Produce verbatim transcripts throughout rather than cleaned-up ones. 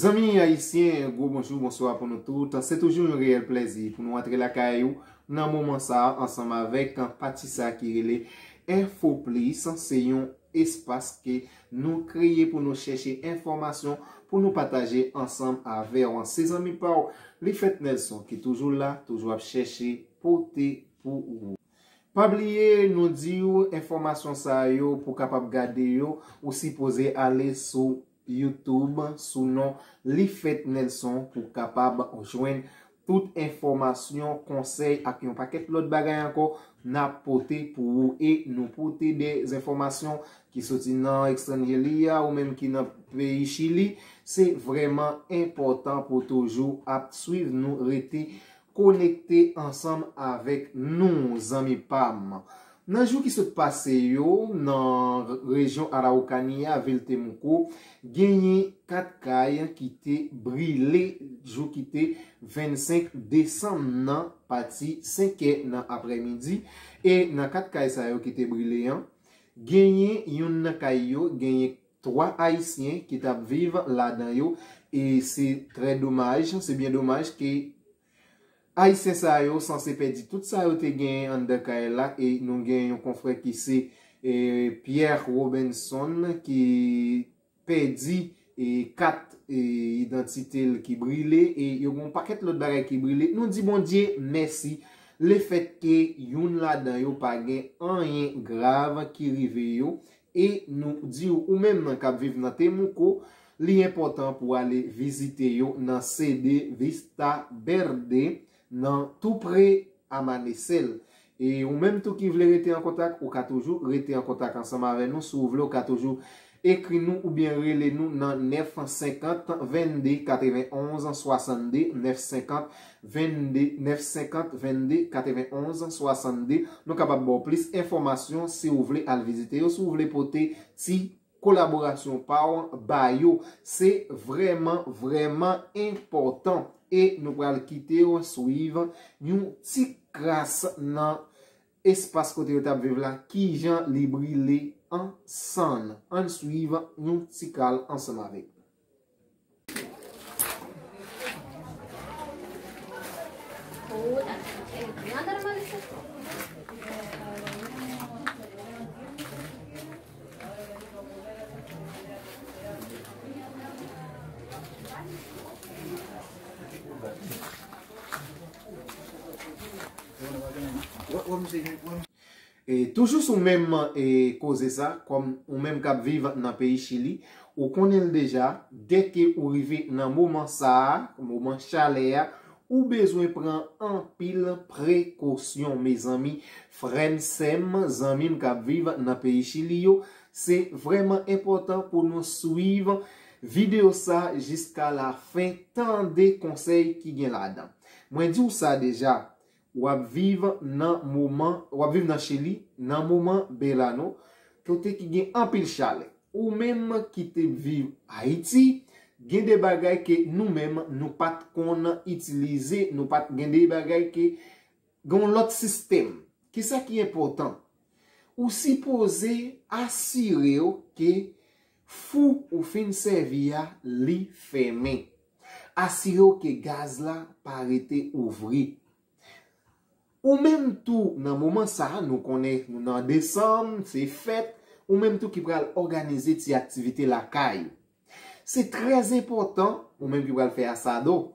Zanmi ayisyen, gwo bonjou, bonswa pou nou tout. Se toujou yon reyèl plèzi pou nou antre lakay ou nan moman sa a ansanm avèk pati sa a ki rele Info Plis. Se yon espas ke nou kreye pou nou chèche enfòmasyon pou nou pataje ansanm avè w. Se zanmi pa w, Lifèt Nelson, ki toujou la, toujou ap chèche pote pou ou. Pa bliye, nou di w enfòmasyon sa yo pou kapab gade yo, ou sipoze ale sou YouTube sou non Lifèt Nelson pou kapab jwenn tout enfòmasyon, konsèy ak yon pakèt lòt bagay ankò n ap pote pou ou. E nou pote de enfòmasyon ki soti nan etranje li a ou menm ki nan peyi Chili. Se vrèman enpòtan pou toujou ap swiv nou, rete konekte ansanm avèk nou, zanmi pa m. Nan jou ki sot pase yo, nan rejyon Araucania, vil Temuco, genyen kat kay ki te brile jou ki te vennsenk desanm nan, pati senk è nan aprèmidi. E nan kat kay sa yo ki te brile an, genyen youn nan kay yo, genyen twa Ayisyen ki t ap viv ladan yo. E se trè domaj, se byen domaj ke Ayisyen sa yo sanse pèdi tout sa yo te genyen anndan kay la. E nou gen yon konfrè ki se, e, Pierre Robinson ki pèdi, e, kat, e, idantite l ki brile, e yo gen yon pakèt lòt bagay ki brile. Nou di Bondye mèsi lefètke youn ladan yo pa gen anyen grav ki rive yo. E nou di w, ou menm k ap viv nan Temuco, li enpòtan pou w ale vizite yo nan Sede Vista Verde, nan tou pre Amanecel. E ou menm tou ki vle rete an kontak, ou ka toujou rete an kontak ansanm avè nou. Si w vle, ou ka toujou ekri nou oubyen rele nou nan nèf senkant vennde katrevenonz swasannde, nèf senkant vennde, nèf senkant vennde katrevenonz swasannde. Nou kapab ba w plis enfòmasyon si w vle al vizite yo, si w vle pote ti kolaborasyon pa w ba yo. Se vrèman, vrèman enpòtan. E nou pral kite w swiv yon ti kras nan espas kote yo t ap viv la, kijan li brile ansanm. Ann swiv yon ti kal ansanm avèk nou. E toujou sou menm, e, koze sa, kòm ou menm k ap viv nan peyi Chili, ou konnen l deja, dèke ou rive nan moman sa a, moman chalè a, ou bezwen pran anpil prekosyon, mezanmi, frè m, sè m, zanmi m k ap viv nan peyi Chili yo. Se vrèman enpòtan pou nou swiv videyo sa jiska lafen, tande konsèy ki gen ladan. Mwen di w sa deja, w ap viv nan moman, w ap viv nan Chili, nan moman Belano, kote ki gen anpil chalè. Ou menm ki te viv Ayiti, gen de bagay ke nou menm nou pa t konn itilize, nou pa t gen de bagay ke gen yon lòt sistèm. Kisa ki enpòtan? Ou sipoze asire w ke fou ou fin sèvi a, li fèmen. Asire w ke gaz la pa rete ouvri. Ou menm tou, nan moman sa a, nou konnen nou nan desanm, se fèt, ou menm tou ki pral òganize ti aktivite lakay ou. Se trè enpòtan, ou menm ki pral fè asado,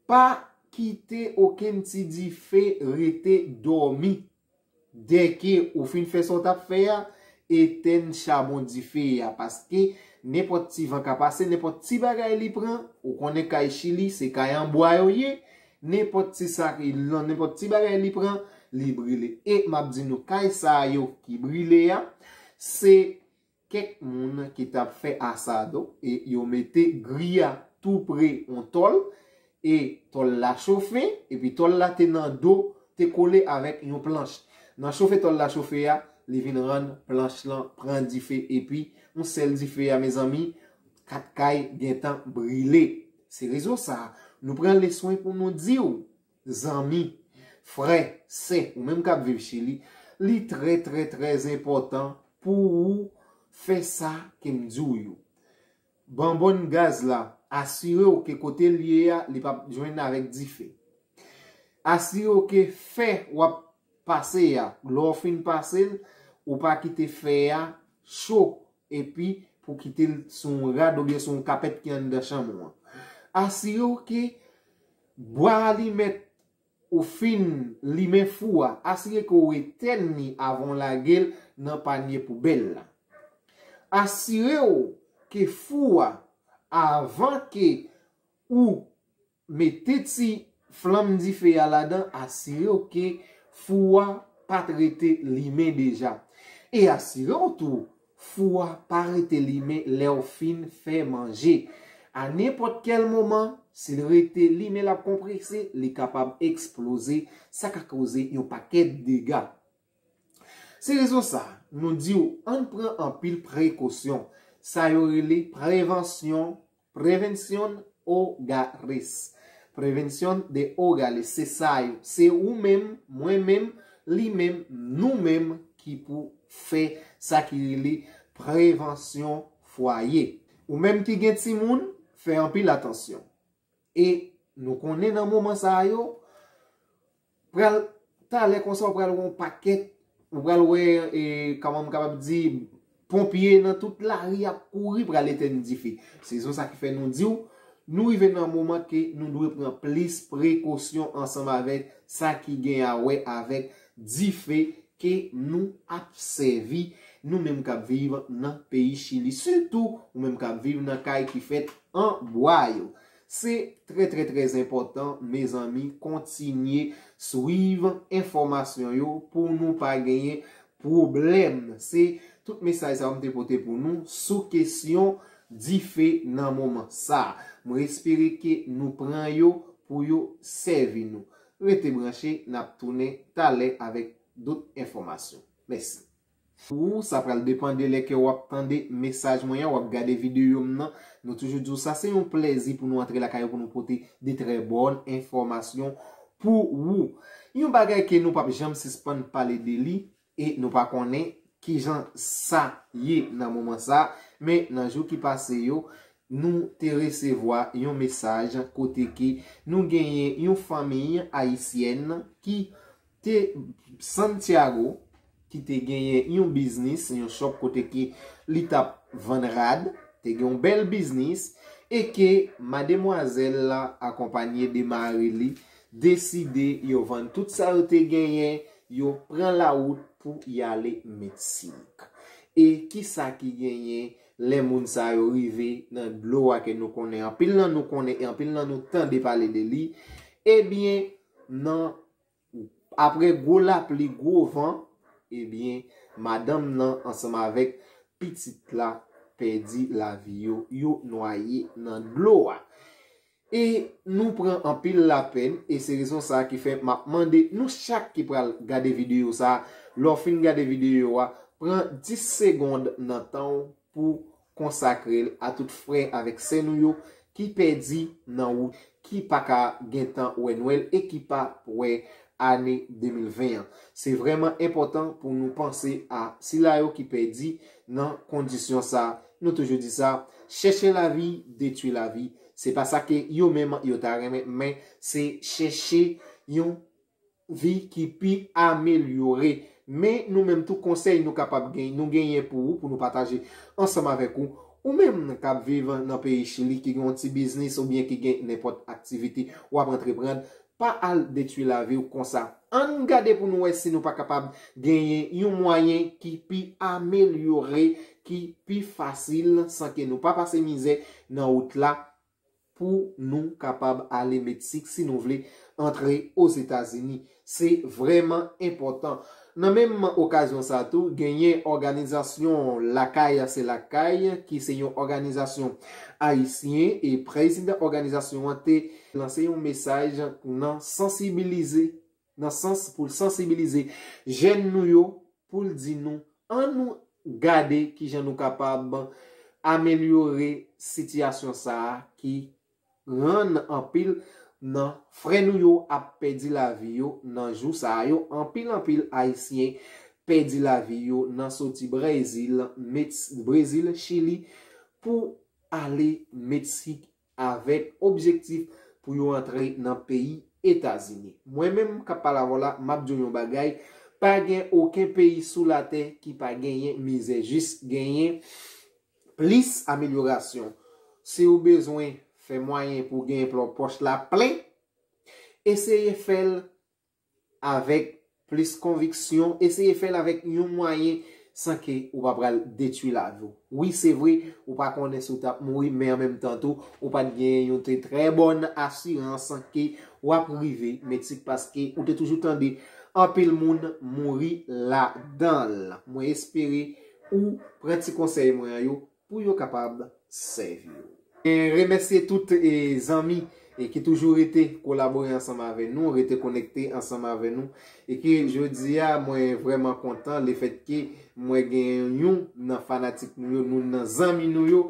pa kite okenn ti dife rete dòmi. Dèke ou fin fè sa w t ap fè a, etèn chabon dife a, paske nenpòt ti van ka pase, nenpòt ti bagay li pran, ou konnen kay Chili, se kay an bwa yo ye, nenpòt ti sa, nenpòt ti bagay li pran, li brile. E m ap di nou, kay sa yo ki brile a, se kèk moun ki t ap fè asado e yo mete gri a tou pre yon tòl, e tòl la chofe, epi tòl la te nan do, te kole avèk yon planch. Nan chofe tòl la chofe a, li vin rann planch lan pran dife, epi yon sèl dife a, mezanmi, kat kay gentan brile. Se rezon sa a, nou pran le swen pou nou di w, zanmi, frè, sè, ou menm k ap viv Chili, li trè, trè, trè enpòtan pou ou fè sa ke m di w yo. Bonbòn gaz la, Asire w ke kote l ye a, li p ap jwenn avèk dife. Asire w ke fè w ap pase a, lè w fin pase l, ou pa kite fè a cho epi pou kite l sou yon rad oubyen sou yon kapèt ki anndan chanm ou an. Asire w ke bwa alimèt ou fin limen fou a, asire ke w etèn li avan w lage l nan panye poubèl la. Asire w ke fou a, avan ke ou mete ti flanm dife a ladan, asire w ke fou a pa t rete limen deja. E asire w tou, fou a pa rete limen lè w fin fè manje. A nenpòt kèl moman, si l rete limen, l ap konprese, li kapab eksploze, sa ka koze yon pakèt dega. Se rezon sa, nou di w, ann pran anpil prekosyon. Sa yo rele prevansyon, prevention hogares. Prevention de hogares, se sa yo. Se ou menm, mwen menm, li menm, nou menm ki pou fè sa ki rele prevansyon fwaye. Ou menm ki gen timoun, fè anpil atansyon. E nou konnen nan moman sa yo, pral talè konsa, ou pral wè yon pakèt, ou pral wè, e, kòman m kapab di, ponpye nan tout lari ap kouri pral etèn dife. Se rezon sa ki fè nou di w, nou rive nan moman ke nou dwe pran plis prekosyon ansanm avèk sa ki gen a wè avèk dife ke nou ap sèvi, nou menm k ap viv nan peyi Chili, sitou ou menm k ap viv nan kay ki fèt an bwa yo. Se trè, trè, trè enpòtan, mezanmi, kontinye swiv enfòmasyon yo pou nou pa genyen pwoblèm. Se tout mesaj sa yo m te pote pou nou sou kesyon dife nan moman sa. Mwen espere ke nou pran yo pou yo sèvi nou. Rete branche, n ap tounen talè avèk dòt enfòmasyon. Mèsi. Ou, sa pral depann de lè ke w ap tande mesaj mwen an, w ap gade videyo m nan. Nou toujou di w sa, se yon plèzi pou nou antre lakay ou pou nou pote de trè bòn enfòmasyon pou ou. Yon bagay ke nou p ap janm sispann pale de li, e nou pa konnen kijan sa ye nan moman sa, men nan jou ki pase yo, nou te resevwa yon mesaj kote ke nou genyen yon fanmi ayisyèn ki te Santiago, ki te genyen yon biznis, yon shop kote ke li t ap vann rad, te gen yon bèl biznis, e ke mademwazèl la akonpanye de mari li deside yo vann tout sa yo te genyen, yo pran lawout pou y ale Meksik. E kisa ki genyen lè moun sa yo rive nan dlo a ke nou konnen, anpil nan nou konnen e anpil nan nou tande pale de li? Ebyen, nan, apre gwo lapli, gwo van, ebyen, madanm nan ansanm avèk pitit la pèdi lavi yo, yo nwaye nan dlo a. E nou pran anpil lapèn, e se rezon sa ki fè m ap mande nou chak ki pral gade videyo sa, lè w fin gade videyo a, pran dis segonn nan tan w pou konsakre l a tout frè avèk sè nou yo ki pèdi nan wout, ki pa ka gentan wè Nwèl e ki p ap wè ane de mil ven an. Se vrèman enpòtan pou nou panse a sila yo ki pèdi nan kondisyon sa. Nou toujou di sa, chèche lavi, detwi lavi. Se pa sa ke yo menm yo ta renmen, men se chèche yon vi ki pi amelyore. Men nou menm tou, konsèy nou kapab gen, nou genyen pou ou, pou nou pataje ansanm avèk ou. Ou menm k ap viv nan peyi Chili, ki gen yon ti biznis oubyen ki gen nenpòt aktivite w ap antreprann, pa al detwi lavi w konsa. Ann gade pou nou wè si nou pa kapab genyen yon mwayen ki pi amelyore, ki pi fasil, san ke nou pa pase mizè nan wout la, pou nou kapab ale Meksik si nou vle antre Ozetazini. Se vrèman enpòtan. Nan menm okazyon sa tou, genyen òganizasyon Lakay Se Lakay, ki se yon òganizasyon ayisyen, e prezidan òganizasyon an te lanse yon mesaj nan sansibilize, nan sans pou l sansibilize jèn nou yo, pou l di nou, ann nou gade kijan nou kapab amelyore sitiyasyon sa a ki rann anpil nan frè nou yo ap pèdi lavi yo nan jou sa a yo. Anpil, anpil Ayisyen pèdi lavi yo nan soti Brezil, Meks-, Brezil, Chili, pou ale Meksik avèk objektif pou yo antre nan peyi Etazini. Mwen menm k ap pale avè w la, m ap di w yon bagay, pa gen okenn peyi sou latè ki pa genyen mizè, jis genyen plis amelyorasyon. Si w bezwen fè mwayen pou w genyen pòch la plen, eseye fè l avèk plis konviksyon, eseye fè l avèk yon mwayen san ke ou pa pral detwi lavi w. Wi, se vre, ou pa konnen si w t ap mouri, men an menm tan tou, ou pa t gen yon te trè bòn asirans ke w ap rive Meksik, paske ou te toujou tande anpil moun mouri ladan l. Mwen espere ou pran ti konsèy mwen an yo pou yo kapab sèvi w. E remèsye tout e zanmi e ki toujou rete kolabore ansanm avè nou, rete konekte ansanm avè nou. E ke jodi a, mwen vrèman kontan lefèt ke mwen gen youn nan fanatik nou yo, youn nan zanmi nou yo,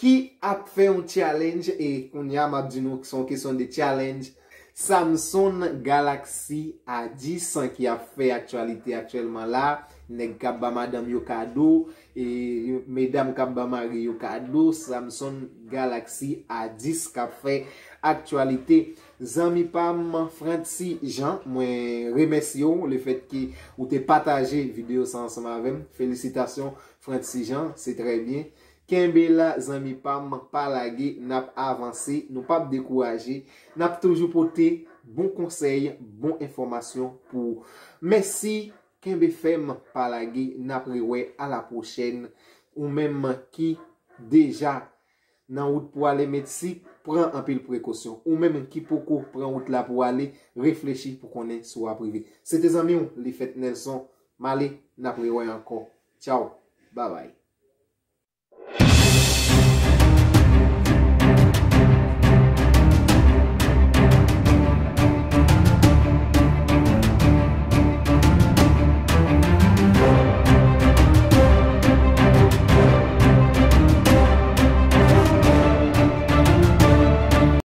ki ap fè yon challenge, e kounye a m ap di nou se yon kesyon de challenge. Samsung Galaxy A dis ki ap fè aktyalite aktyèlman la, nèg k ap ba madanm yo kado, e medam k ap ba mari yo kado, Samsung Galaxy A dis k ap fè aktyalite. Zanmi pa m, Francis Jean, mwen remèsye w lefèt ke ou te pataje videyo sa ansanm avè m. Felisitasyon, Francis Jean, se trè byen. Kenbe la, zanmi pa m, pa lage, n ap avanse, nou p ap dekouraje, n ap toujou pote bon konsèy, bon enfòmasyon pou ou. Mèsi, kenbe fèm, pa lage, n ap rewè, a la pwochèn. Ou menm ki deja nan wout pou ale Meksik, pran anpil prekosyon. Ou menm ki poko pran wout la pou ale, reflechi pou konnen si w ap rive. Se te zanmi w, Lifèt Nelson, m ale, n ap rewè ankò. Tchaw, babay.